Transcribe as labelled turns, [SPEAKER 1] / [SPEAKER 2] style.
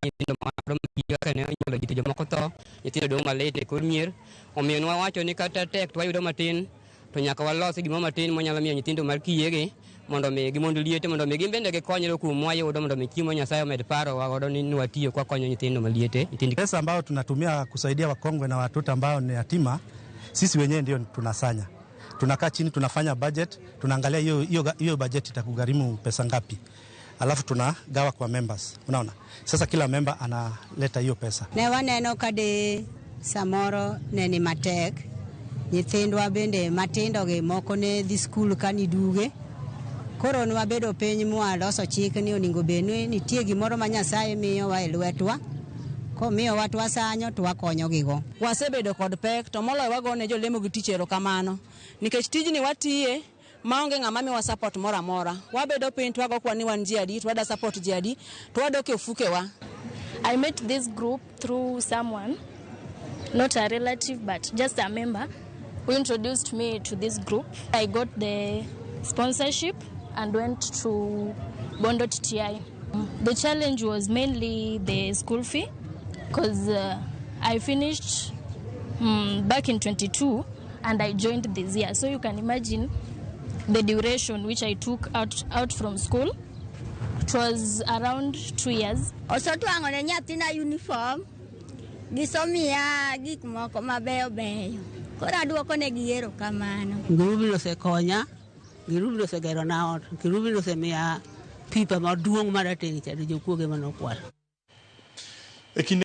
[SPEAKER 1] Nyithindo kaka ne onyuolo ji to jomoko tho, nyithindo dong' malit e kor mier. Omiyo nwawacho ni kata tek to wayudo matin to nyaka walos gimoro matin mwanyalo miyo nyithindo mar kiyegi mondo mi gi mondo liete mondo mi gin bende gikonyre kuom mwayudo mondo mi chiemo Nyasaye omed parowa godo ni nwatiyo kwakonyo nyithindo maliete nyithind.
[SPEAKER 2] Pesa ambayo tunatumia kusaidia wakongwe na watoto ambao ni yatima, sisi wenyewe ndio tunasanya. Tunakaa chini, tunafanya budget, tunaangalia hiyo hiyo hiyo budget itakugharimu pesa ngapi, alafu tunagawa kwa members. Unaona, sasa kila member analeta hiyo pesa.
[SPEAKER 3] Ne waneno ka de samoro ne ni matek, nyithindwa bende matindo gi moko ne dhi skul ka niduge. Koro nwabedo piny mwaloso chik ni onego bed ni nitie gimoro ma Nyasaye miyowa e lwetwa, komiyowa to wasanyo to wakonyogigo.
[SPEAKER 4] Wasebedo kod pek to moloyo wagone jolemo gi tich erokamano nikech tijni watiye maonge ng'ama miwa support moro amora. Wabedo piny to wago kwan ni wan ji adi to wada support ji adi to wadok e ofukewa.
[SPEAKER 5] I met this group through someone, not a relative, but just a member who introduced me to this group. I got the sponsorship and went to Bondo TTI. The challenge was mainly the school fee because I finished back in 22 and I joined this year. So you can imagine the duration which I took out from school. It was around 2 years.
[SPEAKER 6] Osetwang'o ne nyathina uniform gisomiya gik moko mabeyo beyo koro aduoko negi erokamano.
[SPEAKER 7] Grubni osekonya, grubni osegerona ot, grubni osemiya pipa maduong' marateng' cha to jokuoge manokwalo.
[SPEAKER 8] E kinde